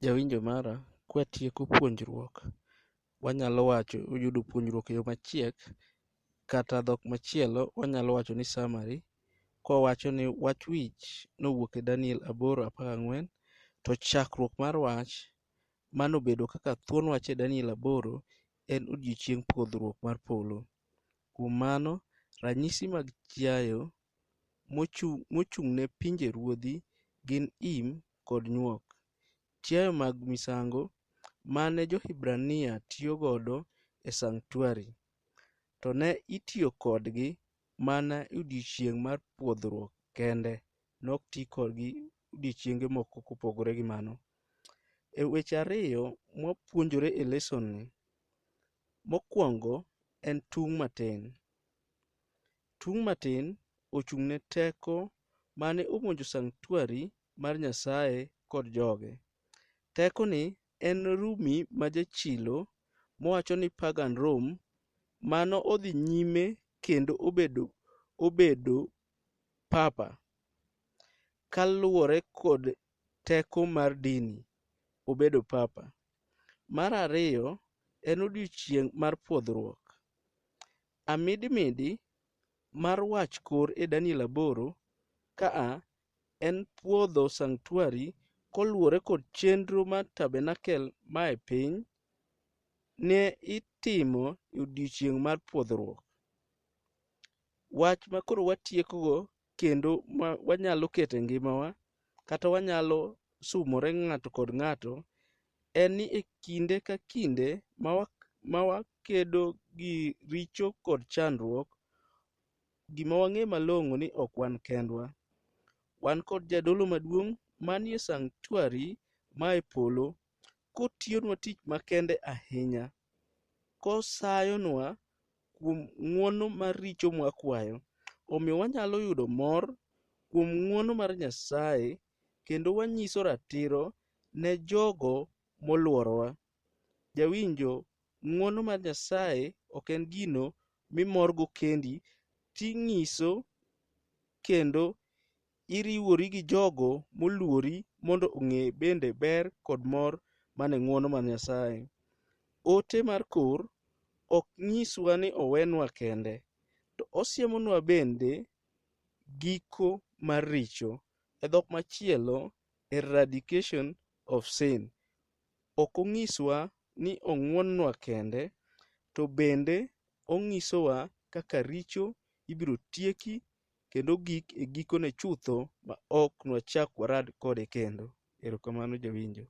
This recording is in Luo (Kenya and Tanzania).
Jawinjo mara, kwatieko puonjruok, wanyalo wacho yudo puonjruok e yo machiek kata dhok machielo wanyalo wacho ni summary, kwawacho ni wach wich nowuok e Daniel 8:14, to chakruok mar wach manobedo kaka thuon wach e Daniel 8 en odiochieng puodhruok mar polo. Kuom mano, ranyisi mag chiayo mochung' ne pinje ruodhi gin im kod nyuok. Chiayo mag misango mane jo Hibrania tiyo godo e sanctuary, to ne itiyo kodgi mana e odiochieng' mar puodhruok kende, nok ti kodgi odiochienge moko kopogore gi mano. E weche ariyo mwapuonjore e lesson ni, mokwongo en tung' matin. Tung' matin ochung' ne teko mane omonjo sanctuary mar Nyasaye kod joge. Teko ni en Rumi ma jachilo mwawacho ni Pagan Rome mano odhi nyime kendo obedo papa kaluwore kod teko mar dini, obedo papa. Mar ariyo, en odiochieng' mar puodhruok. Amidimidi mar wach kor e Daniel 8 kaa en puodho sanctuary koluwore kod chenro mar tabernakel mae piny ne itimo e odiochieng' mar puodhruok. Wach makoro watieko go kendo ma wanyalo keto e ngimawa kata wanyalo sumore ng'ato kod ng'ato en ni e kinde ka kinde ma wakedo gi richo kod chandruok, gima wang'e malong'o ni ok wan kendwa. Wan kod jadolo maduong' manie sanctuary mae polo, kotiyonwa tich makende ahinya, kosayonwa kuom ng'uono mar richo mwakwayo. Omiyo wanyalo yudo mor kuom ng'uono mar Nyasaye kendo wanyiso ratiro ne jogo moluorowa. Jawinjo, ng'uono mar Nyasaye ok en gino mimorgo kendi, ting'iso kendo iriwori gi jogo moluori mondo ong'e bende ber kod mor mane ng'uono mar Nyasaye. Ote mar kor ok nyiswa ni owenwa kende, to osiemonwa bende giko mar richo. E dhok machielo, eradication of sin. Ok onyiswa ni ong'uon-nwa kende, to bende onyisowa kaka richo ibiro tieki kendo gik e gikone chutho ma ok nwachak warad kode kendo. Erokamano jawinjo.